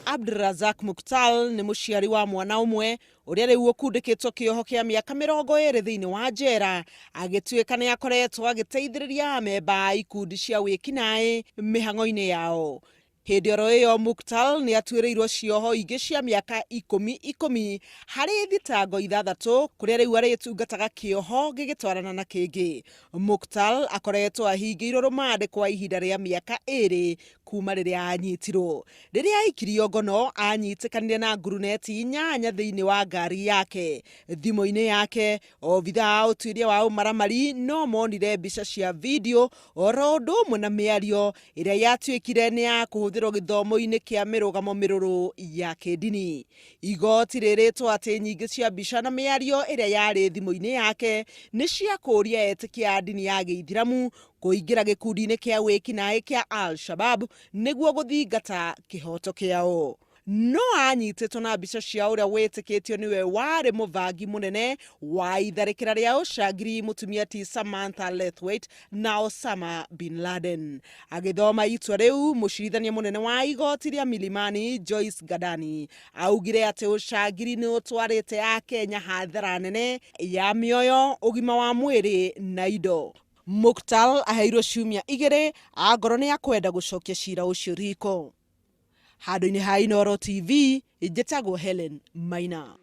Abdirazak Muktal nĩ mũciari wa mwana ũmwe ũrĩa rĩu ũkundĩkĩtwo kĩoho kĩa mĩaka 20 thĩinĩ wa njera, agĩtuĩka nĩ akoretwo agĩteithĩrĩria amemba a ikundi cia wĩkinaĩ mĩhang'o-inĩ yao. Hĩndĩ oro ĩyo Muktal nĩ atuĩrĩirwo cioho ingĩ cia mĩaka ikũmi ikũmi harĩ thitango ithathatũ kũrĩa rĩu arĩtungataga kĩoho gĩgĩtwarana na kĩngĩ. Muktal akoretwo ahingĩirwo rũmande kwa ihinda rĩa mĩaka ĩrĩ kuma rĩrĩa anyitirwo. Rĩrĩa aikirio ngono anyitĩkanire na nguruneti inyanya thĩinĩ wa ngari yake. Thimũ-inĩ yake, obithaa a ũtuĩria wa ũmaramari no monire mbica cia video oro ũndũ ũmwe na mĩario ĩrĩa yatuĩkire nĩ ya kũhũthĩrwo gĩthomo-inĩ kĩa mĩrũgamo mĩrũrũ ya kĩndini. Igoti rĩrĩtwo atĩ nyingĩ cia mbica na mĩario ĩrĩa yarĩ thimũ-inĩ yake nĩ cia kũũria etĩkia a ndini ya gĩithiramu kũingĩra gĩkundi-inĩ kĩa wĩkinaĩ kĩa Al-Shabab nĩguo gũthingata kĩhoto kĩao. No anyitĩtwo na mbica cia ũrĩa wĩtĩkĩtio nĩwe warĩ mũbangi mũnene wa itharĩkĩra rĩa ũcangiri mũtumia ti Samantha Lethwaite na Osama bin Laden. Agĩthoma itua rĩu, mũcirithania mũnene wa igoti rĩa Milimani Joyce Gadani augire atĩ ũcangiri nĩ ũtwarĩte Akenya hathara nene ya mĩoyo, ũgima wa mwĩrĩ na indo. Muktal aheirwo ciumia igĩrĩ angorwo nĩ akwenda gũcokia cira ũcio riko. Handũ-inĩ ha Inooro TV, njĩtagwo Helen Maina.